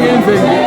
Ngenze nje.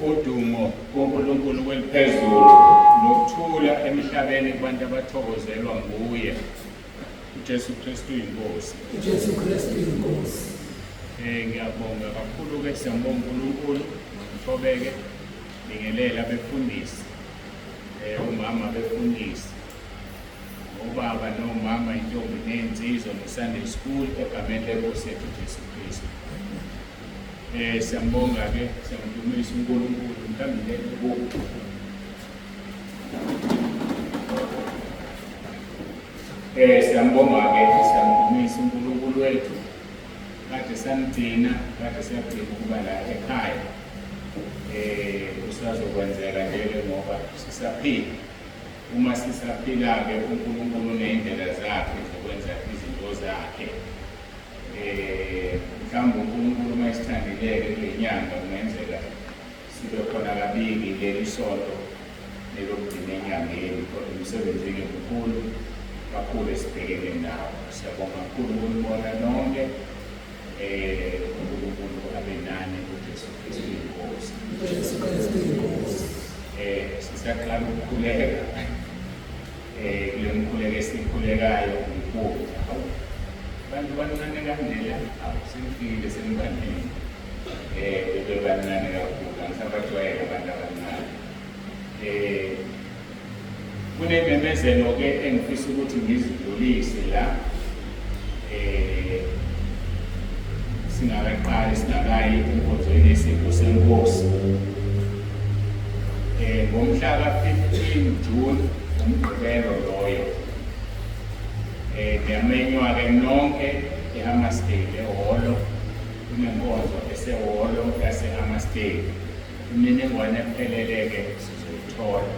Udumo kuNkulunkulu kweliphezulu nokuthula emhlabeni kubantu abathokozelwa nguye. UJesu Kristu inkosi. UJesu Kristu inkosi. Ngiyabonga kakhulu ke, siyambonga uNkulunkulu ngithobeke bingelela abefundisi, umama befundisi, obaba nomama, intombi nensizwa no-Sunday school egameni lenkosi yethu Jesu Kristu. Siyambonga ke, siyamdumisa uNkulunkulu mhlawumbe le. Siyambonga ke, siyamdumisa uNkulunkulu wethu. Kade samgcina, kade siyagcina ukuba la ekhaya. Kusazokwenzeka nje ke ngoba sisaphila. Uma sisaphila ke uNkulunkulu uney'ndlela zakhe zokwenza izinto zakhe. Mhlawumbe uNkulunkulu uma esithandile-ke kule nyanga kungenzeka sibe khona kabili leli sonto nelokugcina enyangeni, kodwa umsebenzi-ke mkhulu kakhulu esibhekene nawo. Siyabonga kakhulu ukunibona nonke. UNkulunkulu abe nani, uJesu Kristu inkosi. UJesu Kristu inkosi. Sisaqala ukukhuleka. Kule mkhuleko esikhulekayo ngibuza, hawu, abantu bancane kanje la, hawu, senifikile senibaningi. Bebebancane kakhulu, angisabajwayele abantu abancane. Kunememezelo ke engifisa ukuthi ngizidlulise la, singakaqali, singakayi enkonzweni yesipho senkosi. Ngomhla ka-15 June, umgqibelo loyo, niyamenywa ke nonke eHammarsdale ehholo. Kunenkonzo esehholo yaseHammarsdale. Imininingwane ephelele-ke sizoyithola.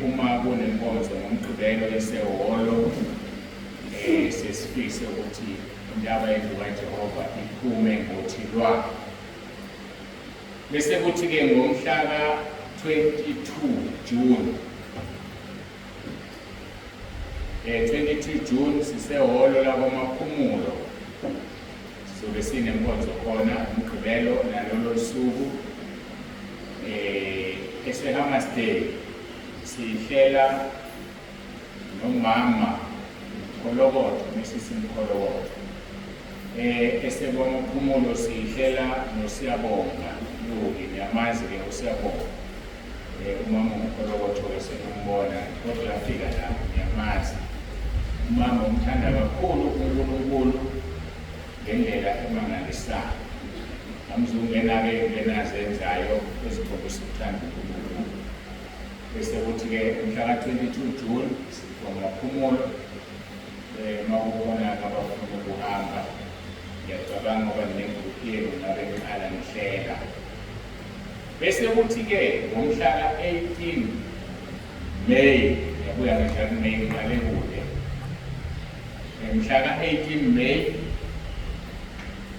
Uma kunenkonzo ngomgqibelo esehholo, sesifise ukuthi intaba yendlu kaJehova iphume ngothi lwa. Bese kuthi-ke ngomhla ka-22 June, 22 June sisehholo lakwaMaphumulo, sizobe sinenkonzo khona umgqibelo nalolo suku. EseHammarsdale sihlela nomama Mkholokotho, Mrs Mkholokotho. EsekwaMaphumulo sihlela noSiyabonga Luki, niyamazi ke uSiyabonga. Umama uMkholokotho ke sekumbona kodwa uyafika la, niyamazi. Umama umthanda kakhulu uNkulunkulu ngendlela emangalisayo. Amzungena-ke entweni azenzayo ezikhombisa ukuthanda uNkulunkulu. Bese kuthi-ke mhla ka-22 June sikwaMaphumulo, uma kukhona-ke abafuna ukuhamba, ngiyacabanga ngoba ninegruphu yenu ngabe niqala nihlela. Bese kuthi-ke ngomhla ka-18 May, ngiyabuya ngisho ku-May, ngiqale kude. Mhla ka-18 May,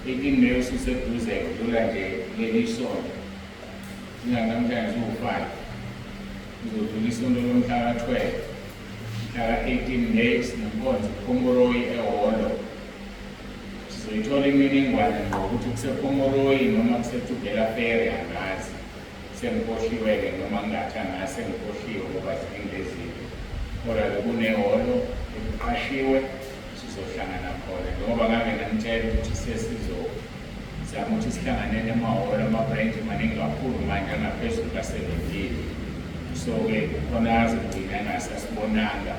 18 May ususeduze, kudlula nje leli sonto. Singanamhlanje siwu-5. Kuzodlula isonto lomhla ka-12. Mhla ka-18 May sinenkonzo ePomoroyi ehholo. Sizoyithola imininingwane ngokuthi kusePomoroyi noma kuseTugela Ferry, angazi. Sengikhohliwe-ke noma ngingathi angazi, sengikhohliwe ngoba ziningi lezi zinto. Kodwa-ke kunehholo eliqashiwe, sizohlangana khona. Njengoba ngake nganitshela ukuthi sesizozama ukuthi sihlanganele emahholo, ama-branch maningi kakhulu manje angaphezulu ka-17. So-ke khona azogcina engasasibonanga.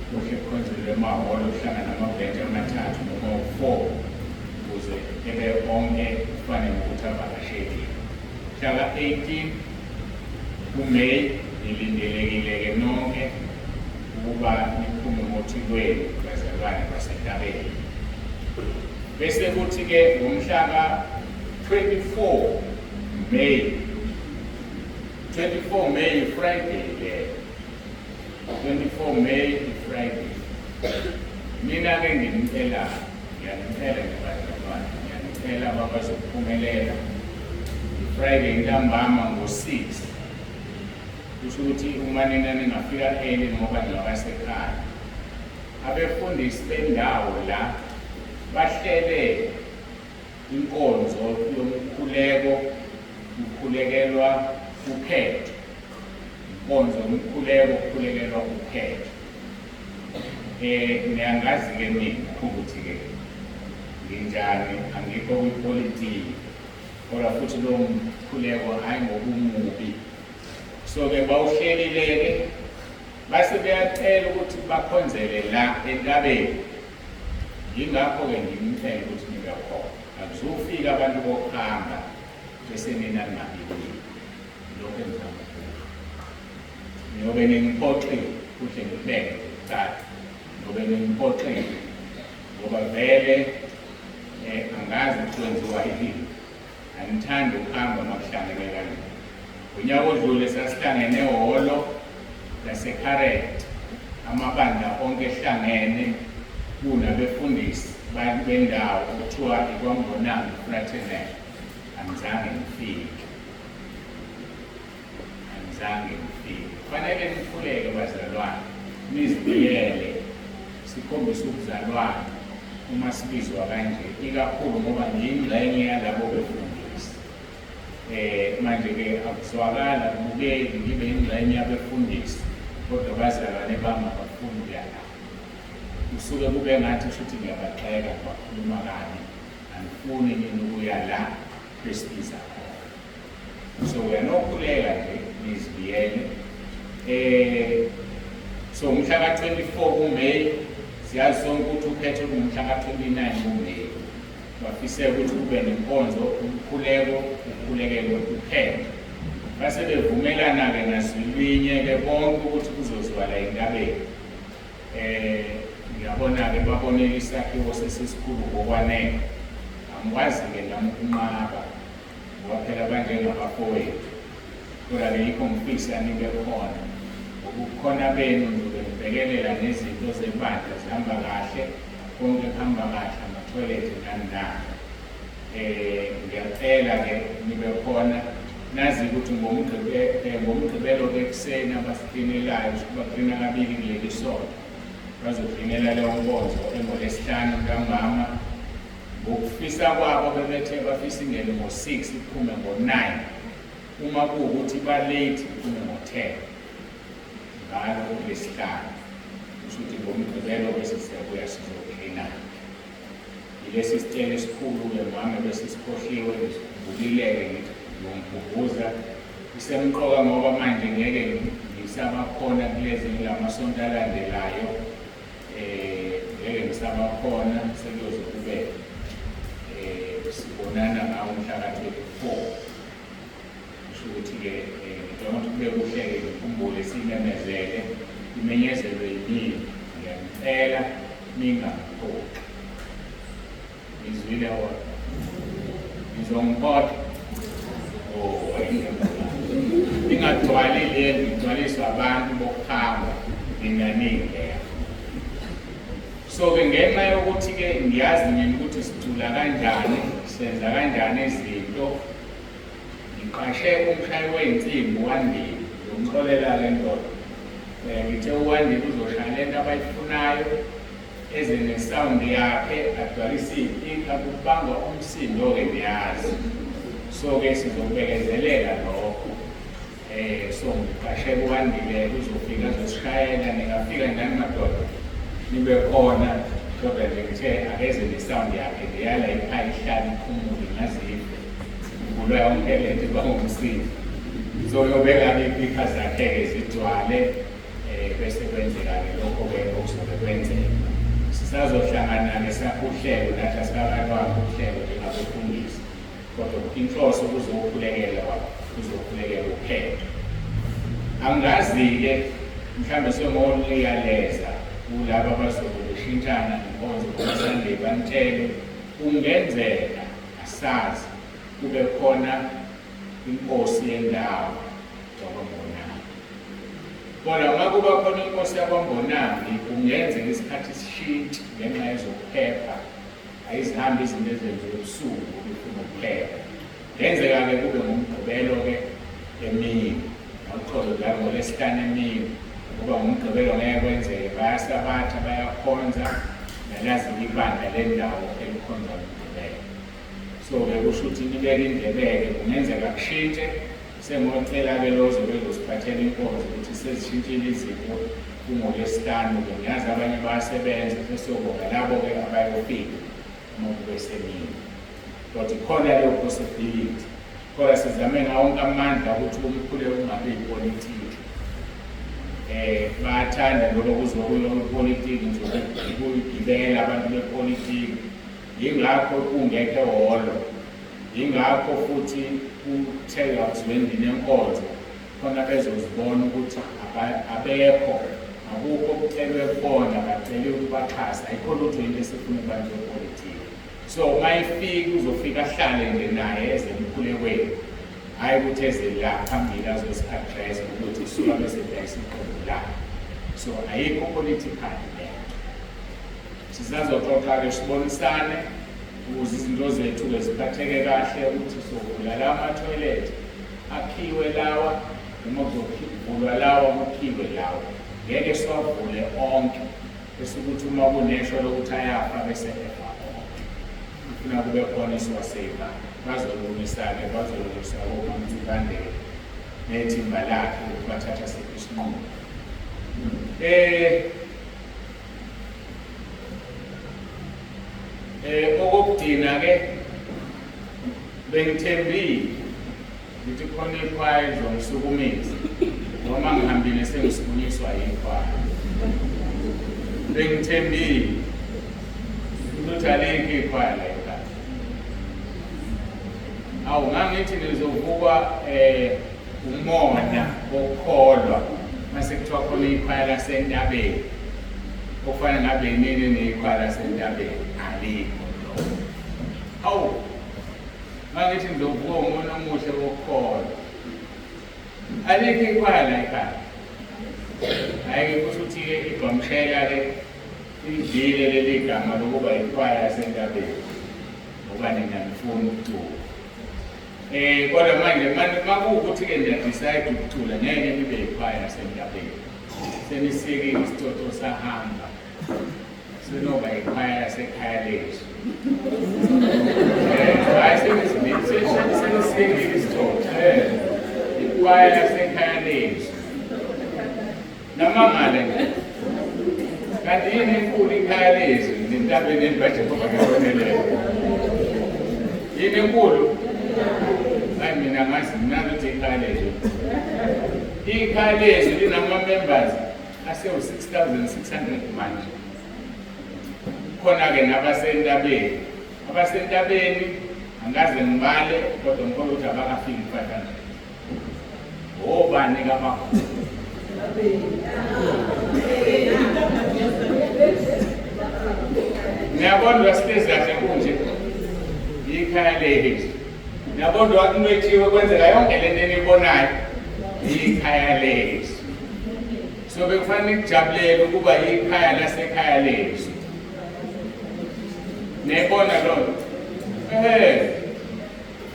Kuhle kukhonzelwe emahholo, kuhlangana ama-branch amathathu noma u-4 ukuze ebe onke kufane nokuthi avakashelile. Mhla ka-18 kuMay nilindelekile-ke nonke ukuba niphume ngothi lwenu bazalwane basentabeni. Bese kuthi-ke ngomhla ka-24 May, 24 May Friday leyo, 24 May Friday. Mina-ke nginicela, ngiyanicela nje bazalwane, ngiyanicela abazophumelela. Friday ntambama ngo-6 kusho ukuthi uma nina ningafika early ngoba ningabasekhaya. Abefundisi bendawo la bahlele inkonzo yomkhuleko kukhulekelwa ukhetho. Inkonzo yomkhuleko kukhulekelwa ukhetho. Niyangazi-ke mina ukuthi-ke nginjani, angikho kwipolitiki, kodwa futhi lowo mkhuleko hhayi ngobumubi. So-ke bawuhlelile-ke base beyacela ukuthi bakhonzele la entabeni. Yingakho-ke nginicela ukuthi nibe khona. Akuzufika abantu bokuhamba bese nina ningabikile. Lokho engizama ukusho. Niyobe ningiphoxile, kuhle ngikubeke kucace. Niyobe ningiphoxile ngoba vele angazi ukuthi kwenziwa yini. Angithandi ukuhamba uma kuhlangene kanje. Ngonyaka odlule sasihlangene ehholo laseCarrot, amabandla onke ehlangene kunabefundisi bendawo okuthiwa iKwaMbonambi Fraternal. Angizange ngifike. Angizange ngifike. Kufanele nikhuleke bazalwane, nizibiyele, sikhombise ubuzalwane uma sibizwa kanje, ikakhulu ngoba ngiyingxenye yalabo befundisi. Manje ke akuzwakala kubukeki ngibe ingxenye yabefundisi kodwa bazalwane bami abafuni ukuya la. Kusuke kube ngathi kushuthi ngiyabagxeka, ngibakhuluma kabi, angifuni nini ukuya la besibiza khona. So uyanokhuleka nje nizibiyele. So umhla ka-24 kuMay, siyazi sonke ukuthi ukhetho lungumhla ka-29 kuMay. Bafise ukuthi kube nenkonzo, umkhuleko, ukhulekelwe ukhetho. Base bevumelana-ke ngazwilinye-ke bonke ukuthi kuzoziwa la entabeni. Ngiyabona-ke babonile isakhiwo sesisikhulu ngokwanele. Angikwazi-ke nami ukunqaba ngoba phela banjengabafowethu. Kodwa-ke yikho ngifisa nibe khona. Ngobukhona benu ngizobe ngibhekelela nezinto zebandla zihamba kahle, konke kuhamba kahle, amathoyilethi nani nani. Ngiyacela-ke nibe khona. Nazi ukuthi ngoMgqibelo-ke ekuseni abasiklinelayo, kusho ukuthi baklina kabili kuleli sonto. Bazoklinela leyo nkonzo engoLwesihlanu ntambama. Ngokufisa kwabo bebethe bafisa ingene ngo-6 iphume ngo-9. Uma kuwukuthi ba-late iphume ngo-10 ngalo uLwesihlanu. Kusho ukuthi ngoMgqibelo bese siyabuya sizoklina. Yilesi sicelo esikhulu-ke mame bese sikhohliwe, ngisikhumbulile-ke ngithi ngiyongikhumbuza. Isemqoka ngoba manje ngeke ngisabakhona kulezi lamasonto alandelayo. Ngeke ngisabakhona, sekuyoze kube sibonana ngawo umhla ka-24. Kusho ukuthi-ke ngicabanga ukuthi kube kuhle-ke ngikhumbule simemezele, imenyezelwe yimina. Ngiyanicela ningangiphoxi. Ngizwile wona. Nizongiphoxa. Oh, ningagcwali le ngigcwaliswa abantu bokuhamba nina ningekho. So-ke ngenxa yokuthi-ke ngiyazi mina ukuthi sicula kanjani, senza kanjani izinto, ngiqashe umshayi wey'nsimbi uWandile, ngizomxolela-ke ndoda. Ngithe uWandile uzoshaya lento abayifunayo, eze ne-sound yakhe, agcwalise iy'pika, kubangwa umsindo-ke niyazi. So-ke sizokubekezelela lokho. So ngiqashe kuWandile uzofika azosishayela, ningafika nani madoda nibe khona, kodwa nje ngithe akeze ne-sound yakhe leyala ikhaya ihlala iphumule ngazife ngivulwa yonke lento ibangumsindo. So uyobeka-ke iy'pikha zakhe-ke zigcwale, bese kwenzeka-ke lokho-ke okuzobe kwenzeka. Sisazohlangana-ke sakhe uhlelo, nathi asikakalwakhi uhlelo njengabefundisi, kodwa inhloso kuzokhulekelwa, kuzokhulekela ukhetho. Angazi-ke mhlawumbe sengoliyaleza kulaba abazobe beshintshana ngenkonzo ngoSunday, banitshele Kungenzeka asazi kube khona inkosi yendawo yakwaMbonambi. Kodwa uma kuba khona inkosi yakwaMbonambi kungenzeka isikhathi sishintshe ngenxa yezokuphepha, ayizihambi izinto ezenziwa ebusuku befuna ukuphepha. Kungenzeka-ke kube ngoMgqibelo-ke emini, noxolo njalo ngoLwesihlanu emini, ngoba ngoMgqibelo ngeke kwenzeke, bayasabatha, bayakhonza, nalazi ibandla lendawo elikhonza ngoMgqibelo. So-ke kusho ukuthi nibeke indlebe-ke, kungenzeka kushintshe, sengocela-ke lo ozobe ezosiphathela inkonzo ukuthi sezishintshile izinto kungoLwesihlanu-ke. Ngiyazi abanye bayasebenza, sesiyobonga labo-ke abayofika uma kube semini. Kodwa ikhona leyo possibility. Kodwa sizame ngawo wonke amandla ukuthi umkhuleko ungabi yipolitiki. Bayathanda njengoba kuzoba kuyo ipolitiki nje ukuyigibela abantu bepolitiki. Yingakho kungekho ehholo. Yingakho futhi kuthe akuziwe enkonzo khona bezozibona ukuthi abekho, akukho okucelwe kubona, baceliwe ukubaxhasa, ayikho lutho into esifuna kubantu bepolitiki. So uma efika uzofika ahlale nje naye eze emkhulekweni, hhayi ukuthi eze la phambili azosi-address ukuthi suka bese dayisa iqembu lakhe. So ayikho political lento. Sisazoxoxa-ke sibonisane ukuze izinto zethu-ke ziphatheke kahle ukuthi sovula la amathoyilethi akhiwe lawa noma kuzovulwa lawa kukhiwe lawa. Ngeke siwavule onke bese ukuthi uma kunesho lokuthi ayafa bese efa onke. Kufuna kube khona esiwasevayo. Bazolungisa-ke, bazolungisa oMamthukandela nethimba lakhe ukuthi bathatha siphi isinqumo. Okokugcina ke bengithembile ngithi khona ikhwaya izongisukumisa noma ngihambile sengisukunyiswa yikhwaya. Bengithembile ukuthi alikho ikhwaya la ekhaya. Awu, ngangithi nizovukwa umona wokukholwa mase kuthiwa khona ikhwaya lasentabeni, okufana ngabe yinini neyikhwaya lasentabeni, alikho lokho. Awu, ngangithi ngizovukwa umona omuhle wokukholwa, alikho ikhwaya la ekhaya. Hhayi-ke kusho ukuthi-ke igqwamshela-ke idlile leli gama lokuba ikhwaya yasentabeni ngoba nina nifuna ukucula. Kodwa manje makuwukuthi-ke niya-decide ukucula, ngeke nibe yikhwaya yasentabeni. Senisikile isicoco sahamba, senoba yikhwaya yasekhaya lethu. Hhayi, senisikile isicoco, ikhwaya yasekhaya lethu. Namangale nje. Kanti yini enkulu ikhaya lethu nentabeni enibajehova ngibonelele. Yini enkulu? Hayi mina ngazi mina ukuthi ikhaya lethu. Ikhaya lethu linama members asewu-6600 manje. Khona-ke nabasentabeni. Abasentabeni angaze ngibale kodwa ngikholwa ukuthi abakafiki 500. Obani kabakhulu? Niyabona sihlezi kahle kunje. Ikhaya lethu. Niyabona wakunwetshiwe kwenzeka yonke lento eniyibonayo. Ikhaya lethu. So bekufanele nikujabulele ukuba ikhaya lasekhaya lethu. Niyayibona loo nto?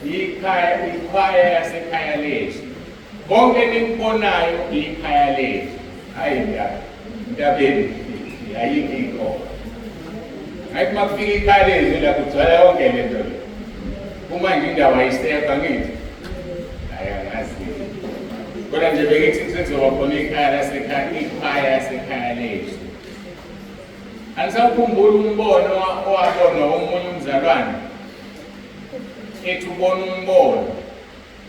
Ikhaya, ikhwaya yasekhaya lethu. Konke enikubonayo ikhaya lethu. Hayi ndaba, ntabeni ayikho ikhona. Hayi uma kufika ikhaya lethu la kugcwala yonke le nto le. Uma nje indawo ayisekho angithi. Hayi angazi. Kodwa nje bengithi sekuzoba khona ikhaya lasekhaya, ikhaya yasekhaya lethu. Angisawukhumbuli umbono owabonwa omunye umzalwane ethi ubona umbono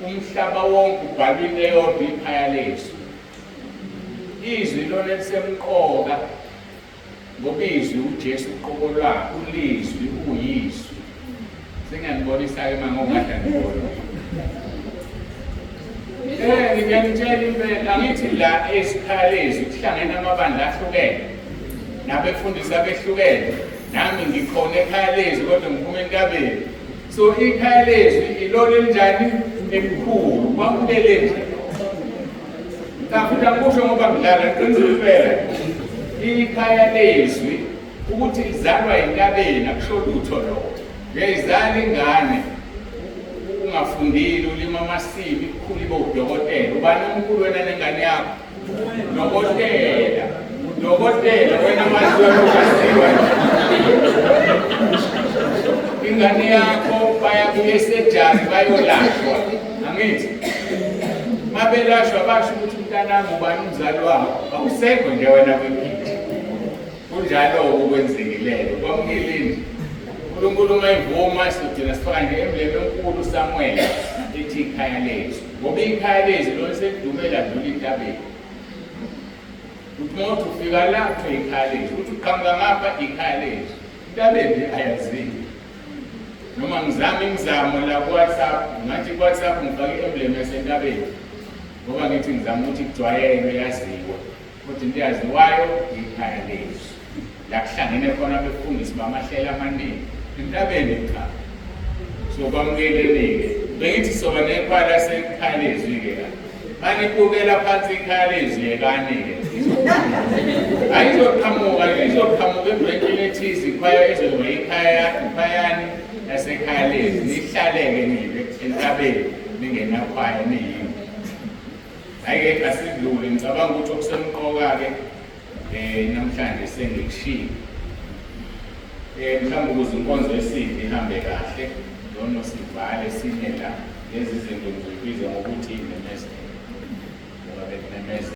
umhlaba wonke ubhalwe into eyodwa, ikhaya lethu. Izwi lona elisemqoka ngoba izwi uJesu uqobo lwakhe, ulizwi uyizwi. Sengiyanibonisa-ke uma ngokade angibona. Ngiyanitshela impela, angithi la esikhaya lezwi kuhlangene amabandla ahlukene nabefundisi abehlukene. Nami ngikhona ekhaya lezwi kodwa ngiphuma entabeni. So ikhaya lezwi ilona elinjani? Elikhulu. Kwakulele nje. Cha futhi angikusho ngoba ngidlala, ngiqinisile impela. Ikhaya lezwi ukuthi izalwa entabeni akusho lutho lokho. Uyayizala ingane ungafundile, ulima amasimi, ikhulu ibe udokotela. Ubani omkhulu wena nengane yakho? Dokotela. Udokotela wena maziwa lokwaziwa. Ingane yakho baya kuye esejari bayolashwa. Angithi mabelashwa basho ukuthi umntanami ubani umzali wakho, awusekho nje wena kwiphitha. Kunjalo-ke okwenzekileyo kwamukeleni. uNkulunkulu uma evuma sigcina sifaka nje emblem enkulu Samuel ethi ikhaya lethu, ngoba ikhaya lethu lona selidume ladlula intabeni. Uthi uma uthi ufika la kuthiwa ikhaya lethu, uthi uqhamuka ngapha ikhaya lethu, intabeni ayaziwa. Noma ngizama imizamo la ku-WhatsApp, ngathi ku-WhatsApp ngifake i-emblem yasentabeni ngoba ngithi ngizama ukuthi kujwayelwe yaziwe. Kodwa into eyaziwayo ikhaya lethu la kuhlangene khona abefundisi bamahlelo amaningi entabeni cha. So kwamukeleni-ke, bengithi soba nekhwaya lasekhaya lezwi-ke la. Manibukela phansi ikhaya lezwi yekani-ke. Ayizoqhamuka, izoqhamuka ebrenkini ethize ikhwaya ezoba ikhaya ikhwayani yasekhaya lezwi. Nihlaleke nibe entabeni ningenakhwaya niyini. Hhayi-ke asidlule, ngicabanga ukuthi okusemqoka-ke um namhlanje sengikushiye. Mhlawumbe ukuze inkonzo yesidlo ihambe kahle, ngcono sivale sime la. Lezi zinto ngizoyibiza ngokuthi imemezelo, ngoba bekumemezela.